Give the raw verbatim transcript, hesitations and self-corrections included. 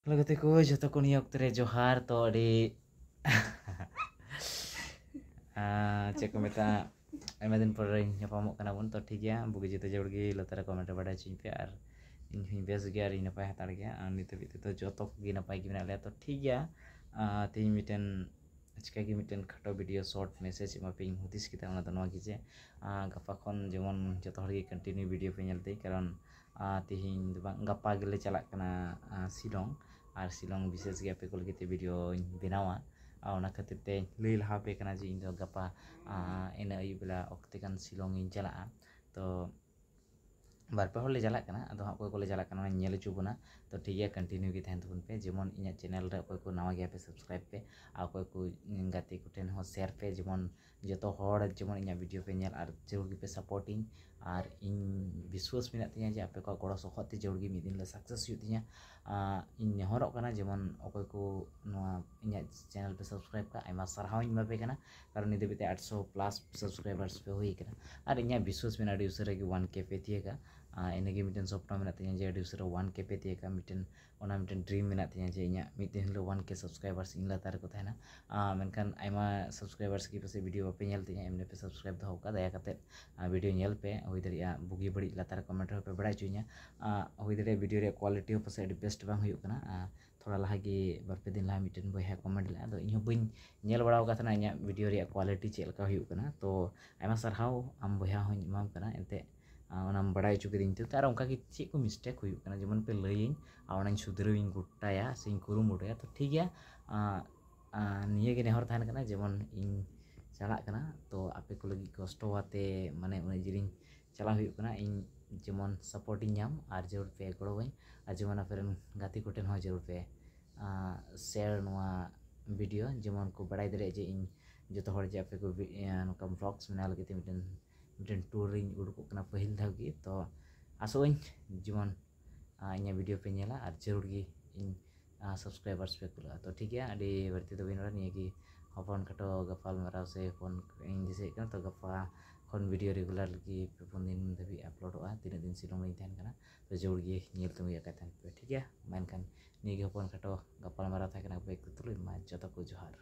Hello ᱜᱟᱛᱮ ᱠᱚ, ᱡᱚᱛᱚ ᱠᱚ ᱱᱤᱭᱟᱹ ᱚᱠᱛᱚ ᱨᱮ ᱡᱚᱦᱟᱨ᱾ ᱛᱚ ᱟᱹᱰᱤ ᱟᱨ ᱪᱮᱫ ᱠᱚ ᱢᱮᱛᱟᱜᱼᱟ, ᱟᱭᱢᱟ ᱫᱤᱱ ᱯᱚᱨᱮ ᱧᱟᱯᱟᱢᱚᱜ ᱠᱟᱱᱟ ᱵᱚᱱ᱾ ᱛᱚ ᱴᱷᱤᱠ ᱜᱮᱭᱟ, ᱵᱩᱜᱤ ᱡᱩᱫᱟᱹ ᱡᱚᱲ ᱜᱮ ᱞᱟᱛᱟᱨ ᱨᱮ ᱠᱚᱢᱮᱱᱴ ᱨᱮ ᱵᱟᱰᱟᱭ ᱦᱚᱪᱚᱧ ᱯᱮ᱾ ᱟᱨ ᱤᱧ ᱦᱚᱸᱧ ᱵᱮᱥ ᱜᱮᱭᱟ ᱟᱨ ᱤᱧ ᱱᱟᱯᱟᱭ ᱦᱟᱛᱟᱲ ᱜᱮᱭᱟ᱾ ᱟᱨ ᱱᱤᱛ ᱦᱟᱹᱵᱤᱡ ᱛᱮᱫᱚ ᱡᱚᱛᱚ ᱠᱚᱜᱮ ᱱᱟᱯᱟᱭ ᱜᱮ ᱢᱮᱱᱟᱜ ᱞᱮᱭᱟ᱾ ᱛᱚ ᱴᱷᱤᱠ ᱜᱮᱭᱟ, ᱟᱨ ᱛᱮᱦᱮᱧ ᱢᱤᱫᱴᱮᱱ ᱟᱪᱠᱟ ᱜᱮ ᱢᱤᱫᱴᱮᱱ ᱠᱷᱟᱴᱚ ᱵᱷᱤᱰᱤᱭᱳ ᱥᱚᱨᱴ ᱢᱮᱥᱮᱡᱽ ᱮᱢᱟ ᱯᱮᱧ ᱦᱩᱫᱤᱥ ᱠᱮᱫᱟ᱾ ᱚᱱᱟ ᱫᱚ ᱱᱚᱣᱟ ᱜᱮ ᱡᱮ ᱟᱨ ᱜᱟᱯᱟ ᱠᱷᱚᱱ ᱡᱮᱢᱚᱱ ᱡᱚᱛᱚ ᱦᱚᱲ ᱜᱮ ᱠᱚᱱᱴᱤᱱᱤᱭᱩ ᱵᱷᱤᱰᱤᱭᱳ ᱯᱮ ᱧᱮᱞ ᱛᱤᱧ, ᱠᱟᱨᱚᱱ ᱟᱨ ᱛᱮᱦᱮᱧ ᱫᱚ ᱵᱟᱝ, ᱜᱟᱯᱟ ᱜᱮᱞᱮ ᱪᱟᱞᱟᱜ ᱠᱟᱱᱟ ᱟᱨ ᱥᱤᱞᱚᱝ᱾ ᱟᱨ ᱥᱤᱞᱚᱝ ᱵᱤᱥᱮᱥ ᱜᱮ ᱟᱯᱮ ᱠᱚ ᱞᱟᱹᱜᱤᱫ ᱛᱮ ᱵᱷᱤᱰᱤᱭᱳᱧ ᱵᱮᱱᱟᱣᱟ᱾ ᱟᱨ ᱚᱱᱟ ᱠᱷᱟᱹᱛᱤᱨ ᱛᱮ ᱞᱟᱹᱭ ᱞᱟᱦᱟ ᱟᱯᱮ ᱠᱟᱱᱟ ᱡᱮ ᱤᱧ ᱫᱚ ᱜᱟᱯᱟ ᱟᱨ ᱤᱱᱟᱹ ᱟᱹᱭᱩᱵ ᱵᱮᱞᱟ ᱚᱠᱛᱮ ᱜᱟᱱ ᱥᱤᱞᱚᱝ ᱤᱧ ᱪᱟᱞᱟᱜᱼᱟ᱾ ᱛᱚ ᱵᱟᱨ ᱯᱮ ᱦᱚᱲ ᱞᱮ ᱪᱟᱞᱟᱜ ᱠᱟᱱᱟ, ᱟᱫᱚ ᱦᱟᱸᱜ ᱚᱠᱚᱭ ᱠᱚᱞᱮ ᱪᱟᱞᱟᱜ ᱠᱟᱱᱟ ᱚᱱᱟᱧ ᱧᱮᱞ ᱦᱚᱪᱚ ᱵᱚᱱᱟ᱾ ᱛᱚ ᱴᱷᱤᱠ ᱜᱮᱭᱟ, ᱠᱚᱱᱴᱤᱱᱤᱭᱩ ᱜᱮ ᱛᱟᱦᱮᱱ ᱛᱟᱵᱚᱱ ᱯᱮ᱾ ᱡᱮᱢᱚᱱ ᱤᱧᱟᱹᱜ ᱪᱮᱱᱮᱞ ᱨᱮ ᱚᱠᱚᱭ ᱠᱚ ᱱᱟᱣᱟ ᱜᱮᱭᱟ ᱯᱮ, ᱥᱟᱵᱥᱠᱨᱟᱭᱤᱵᱽ ᱯᱮ, ᱟᱨ ᱚᱠᱚᱭ ᱠᱚ ᱜᱟᱛᱮ ᱠᱚᱴᱷᱮᱱ ᱦᱚᱸ ᱥᱮᱭᱟᱨ ᱯᱮ, ᱡᱮᱢᱚᱱ ᱡᱚᱛᱚ ᱦᱚᱲ ᱡᱮᱢᱚᱱ ᱤᱧᱟᱹᱜ ᱵᱷᱤᱰᱤᱭᱳ ᱯᱮ ᱧᱮᱞ ᱟᱨ ᱡᱟᱹᱨᱩᱲ ᱜᱮᱯᱮ ᱥᱟᱯᱳᱨᱴᱤᱧ᱾ ᱟᱨ ᱤᱧ ᱵᱤᱥᱣᱟᱥ ᱢᱮᱱᱟᱜ ᱛᱤᱧᱟᱹ ᱡᱮ ᱟᱯᱮ ᱠᱚᱣᱟᱜ ᱜᱚᱲᱚ ᱥᱚᱯᱚᱦᱚᱫ ᱛᱮ ᱡᱟᱹᱨᱩᱲ ᱜᱮ ᱢᱤᱫ ᱫᱤᱱ ᱦᱤᱞᱳᱜ ᱥᱟᱠᱥᱮᱥ ᱦᱩᱭᱩᱜ ᱛᱤᱧᱟᱹ᱾ ᱟᱨ ᱤᱧ ᱱᱮᱦᱚᱨᱚᱜ ᱠᱟᱱᱟ ᱡᱮᱢᱚᱱ ᱚᱠᱚᱭ ᱠᱚ ᱱᱚᱣᱟ ᱤᱧᱟᱹᱜ ᱪᱮᱱᱮᱞ ᱯᱮ ᱥᱟᱵᱥᱠᱨᱟᱭᱤᱵᱽ ᱠᱟᱜᱼᱟ, ᱟᱭᱢᱟ ᱥᱟᱨᱦᱟᱣ ᱤᱧ ᱮᱢᱟ ᱯᱮ ᱠᱟᱱᱟ, ᱠᱟᱨᱚᱱ ᱱᱤᱛ ᱫᱷᱟᱹᱵᱤᱡ ᱛᱮ ᱟᱴᱥᱚ ᱯᱞᱟᱥ ᱥᱟᱵᱥᱠᱨᱟᱭᱵᱟᱨᱥ ᱯᱮ ᱦᱩᱭ ᱠᱟᱱᱟ᱾ ᱟᱨ ᱤᱧᱟᱹᱜ ᱵᱤᱥᱣᱟᱥ ᱢᱮᱱᱟᱜᱼᱟ ᱟᱹᱰᱤ ᱩᱥᱟᱹᱨᱟ ᱜᱮ ᱚᱣᱟᱱ ᱠᱮ ᱯᱮ ᱛᱤᱭᱟᱹᱜᱟ᱾ ᱟᱨ ᱤᱱᱟᱹᱜᱮ ᱢᱤᱫᱴᱮᱱ ᱥᱚᱯᱱᱚ ᱢᱮᱱᱟᱜ ᱛᱤᱧᱟᱹ ᱡᱮ ᱟᱹᱰᱤ ᱩᱥᱟᱹᱨᱟ ᱚᱣᱟᱱ ᱠᱮ ᱯᱮ ᱛᱤᱭᱟᱹᱜᱟ᱾ ᱢᱤᱫᱴᱮᱱ ᱚᱱᱟ ᱢᱤᱫᱴᱮᱱ ᱰᱨᱤᱢ ᱢᱮᱱᱟᱜ ᱛᱤᱧᱟᱹ ᱡᱮ ᱤᱧᱟᱹᱜ ᱢᱤᱫ ᱫᱤᱱ ᱦᱤᱞᱳᱜ ᱚᱣᱟᱱ ᱠᱮ ᱥᱟᱵᱥᱠᱨᱟᱭᱵᱟᱨᱥ ᱤᱧ ᱞᱟᱛᱟᱨ ᱨᱮᱠᱚ ᱛᱟᱦᱮᱱᱟ᱾ ᱟᱨ ᱢᱮᱱᱠᱷᱟᱱ ᱟᱭᱢᱟ ᱥᱟᱵᱥᱠᱨᱟᱭᱵᱟᱨᱥ ᱜᱮ ᱯᱟᱥᱮᱡ ᱵᱷᱤᱰᱤᱭᱳ ᱵᱟᱯᱮ ᱧᱮᱞ ᱛᱤᱧᱟᱹ, ᱮᱢᱱᱤ ᱯᱮ ᱥᱟᱵᱥᱠᱨᱟᱭᱤᱵᱽ ᱫᱚᱦᱚ ᱠᱟᱜᱼᱟ᱾ ᱫᱟᱭᱟ ᱠᱟᱛᱮᱫ ᱟᱨ ᱵᱷᱤᱰᱤᱭᱳ ᱧᱮᱞ ᱯᱮ᱾ ᱦᱩᱭ ᱫᱟᱲᱮᱭᱟᱜᱼᱟ ᱵᱩᱜᱤ ᱵᱟᱹᱲᱤᱡ ᱞᱟᱛᱟᱨ ᱨᱮ ᱠᱚᱢᱮᱱᱴ ᱨᱮᱦᱚᱸ ᱯᱮ ᱵᱟᱲᱟᱭ ᱦᱚᱪᱚᱧᱟ᱾ ᱟᱨ ᱦᱩᱭ ᱫᱟᱲᱮᱭᱟᱜᱼᱟ ᱵᱷᱤᱰᱤᱭᱳ ᱨᱮᱭᱟᱜ ᱠᱳᱣᱟᱞᱤᱴᱤ ᱦᱚᱸ ᱯᱟᱥᱮᱡ ᱟᱹᱰᱤ ᱵᱮᱥᱴ ᱵᱟᱝ ᱦᱩᱭᱩᱜ ᱠᱟᱱᱟ᱾ ᱟᱨ ᱛᱷᱚᱲᱟ ᱞᱟᱦᱟ ᱜᱮ, ᱵᱟᱨ ᱯᱮ ᱫᱤᱱ ᱞᱟᱦᱟ ᱢᱤᱫᱴᱮᱱ ᱵᱚᱭᱦᱟ ᱠᱚᱢᱮᱱᱴ ᱞᱮᱫᱼᱟ, ᱟᱫᱚ ᱤᱧ ᱦᱚᱸ ᱵᱟᱹᱧ ᱧᱮᱞ ᱵᱟᱲᱟ ᱟᱠᱟᱫ ᱛᱟᱦᱮᱱᱟ ᱤᱧᱟᱹᱜ ᱵᱷᱤᱰᱤᱭᱳ ᱨᱮᱭᱟᱜ ᱠᱳᱣᱟᱞᱤᱴᱤ ᱪᱮᱫ ᱞᱮᱠᱟ ᱦᱩᱭᱩᱜ ᱠᱟᱱᱟ᱾ ᱛᱚ ᱟᱭᱢᱟ ᱥᱟᱨᱦᱟᱣ ᱟᱢ ᱵᱚᱭᱦᱟ ᱦᱚᱸᱧ ᱮᱢᱟᱢ ᱠᱟᱱᱟ, ᱮᱱᱛᱮᱫ ᱟᱨ ᱚᱱᱟᱢ ᱵᱟᱲᱟᱭ ᱦᱚᱪᱚ ᱠᱤᱫᱤᱧ ᱛᱮ᱾ ᱟᱨ ᱚᱱᱠᱟ ᱜᱮ ᱪᱮᱫ ᱠᱚ ᱢᱤᱥᱴᱮᱠ ᱦᱩᱭᱩᱜ ᱠᱟᱱᱟ ᱡᱮᱢᱚᱱ ᱯᱮ ᱞᱟᱹᱭᱟᱹᱧ, ᱟᱨ ᱚᱱᱟᱧ ᱥᱩᱫᱷᱨᱟᱹᱣᱤᱧ ᱜᱚᱴᱟᱭᱟ ᱥᱮᱧ ᱠᱩᱨᱩᱢᱩᱴᱩᱭᱟ᱾ ᱛᱚ ᱴᱷᱤᱠ ᱜᱮᱭᱟ, ᱟᱨ, ᱟᱨ ᱱᱤᱭᱟᱹ ᱜᱮ ᱱᱮᱦᱚᱨ ᱛᱟᱦᱮᱱ ᱠᱟᱱᱟ ᱡᱮᱢᱚᱱ ᱤᱧ ᱪᱟᱞᱟᱜ ᱠᱟᱱᱟ, ᱛᱚ ᱟᱯᱮ ᱠᱚ ᱞᱟᱹᱜᱤᱫ ᱠᱚᱥᱴᱚ ᱟᱛᱮ ᱢᱟᱱᱮ ᱩᱱᱟᱹᱜ ᱡᱤᱞᱤᱧ ᱪᱟᱞᱟᱜ ᱦᱩᱭᱩᱜ ᱠᱟᱱᱟ, ᱤᱧ ᱡᱮᱢᱚᱱ ᱥᱟᱯᱳᱨᱴ ᱤᱧ ᱧᱟᱢ ᱟᱨ ᱡᱟᱹᱨᱩᱲ ᱯᱮ ᱜᱚᱲᱚᱣᱟᱹᱧ, ᱟᱨ ᱡᱮᱢᱚᱱ ᱟᱯᱮ ᱨᱮᱱ ᱜᱟᱛᱮ ᱠᱚᱴᱷᱮᱱ ᱦᱚᱸ ᱡᱟᱹᱨᱩᱲ ᱯᱮ ᱥᱮᱭᱟᱨ ᱱᱚᱣᱟ ᱵᱷᱤᱰᱤᱭᱳ, ᱡᱮᱢᱚᱱ ᱠᱚ ᱵᱟᱲᱟᱭ ᱫᱟᱲᱮᱭᱟᱜ ᱡᱮ ᱤᱧ ᱡᱚᱛᱚ ᱦᱚᱲ ᱡᱮ ᱟᱯᱮ ᱠᱚ ᱵᱷᱤ-, ᱤᱭᱟᱹ, ᱱᱚᱝᱠᱟ ᱵᱷᱞᱚᱜᱥ ᱵᱮᱱᱟᱣ ᱞᱟᱹᱜᱤᱫ ᱛᱮ ᱢᱤᱫᱴᱮᱱ ᱢᱤᱫᱴᱮᱱ ᱴᱩᱨ ᱨᱤᱧ ᱩᱰᱩᱠᱚᱜ ᱠᱟᱱᱟ ᱯᱟᱹᱦᱤᱞ ᱫᱷᱟᱣ ᱜᱮ᱾ ᱛᱚ ᱟᱥᱚᱜ ᱟᱹᱧ ᱡᱮᱢᱚᱱ ᱟᱨ ᱤᱧᱟᱹᱜ ᱵᱷᱤᱰᱤᱭᱳ ᱯᱮ ᱧᱮᱞᱟ ᱟᱨ ᱡᱟᱹᱨᱩᱲ ᱜᱮ ᱤᱧ ᱥᱟᱵᱥᱠᱨᱟᱭᱵᱟᱨᱥ ᱯᱮ ᱠᱩᱞᱟᱹᱜᱼᱟ᱾ ᱛᱚ ᱴᱷᱤᱠ ᱜᱮᱭᱟ, ᱟᱹᱰᱤ ᱵᱟᱹᱲᱛᱤ ᱫᱚ ᱵᱟᱹᱧ ᱨᱚᱲᱟ, ᱱᱤᱭᱟᱹ ᱜᱮ ᱦᱚᱯᱚᱱ ᱠᱷᱟᱴᱚ ᱜᱟᱯᱟᱞᱢᱟᱨᱟᱣ ᱥᱮ ᱦᱚᱯᱚᱱ ᱤᱧ ᱫᱤᱥᱟᱹᱭᱮᱫ ᱠᱟᱱᱟ᱾ ᱛᱚ ᱜᱟᱯᱟ ᱠᱷᱚᱱ ᱵᱷᱤᱰᱤᱭᱳ ᱨᱮᱜᱩᱞᱟᱨ ᱜᱮ ᱯᱮ ᱯᱩᱱ ᱫᱤᱱ ᱫᱷᱟᱹᱵᱤᱡ ᱟᱯᱞᱳᱰᱚᱜᱼᱟ᱾ ᱛᱤᱱᱟᱹᱜ ᱫᱤᱱ ᱥᱤᱞᱚᱝ ᱨᱤᱧ ᱛᱟᱦᱮᱱ ᱠᱟᱱᱟ᱾ ᱛᱚ ᱡᱟᱹᱨᱩᱲ ᱜᱮ ᱧᱮᱞ ᱛᱟᱹᱜᱤ ᱟᱠᱟᱫ ᱛᱟᱦᱮᱱ ᱯᱮ, ᱴᱷᱤᱠ ᱜᱮᱭᱟ? ᱢᱟ ᱮᱱᱠᱷᱟᱱ ᱱᱤᱭᱟᱹ ᱜᱮ ᱦᱚᱯᱚᱱ ᱠᱷᱟᱴᱚ ᱜᱟᱯᱟᱞᱢᱟᱨᱟᱣ ᱛᱟᱦᱮᱸ ᱠᱟᱱᱟ ᱵᱮᱜᱽ ᱛᱮ ᱛᱩᱞᱩᱡ᱾ ᱢᱟ ᱡᱚᱛᱚ ᱠᱚ ᱡᱚᱦᱟᱨ᱾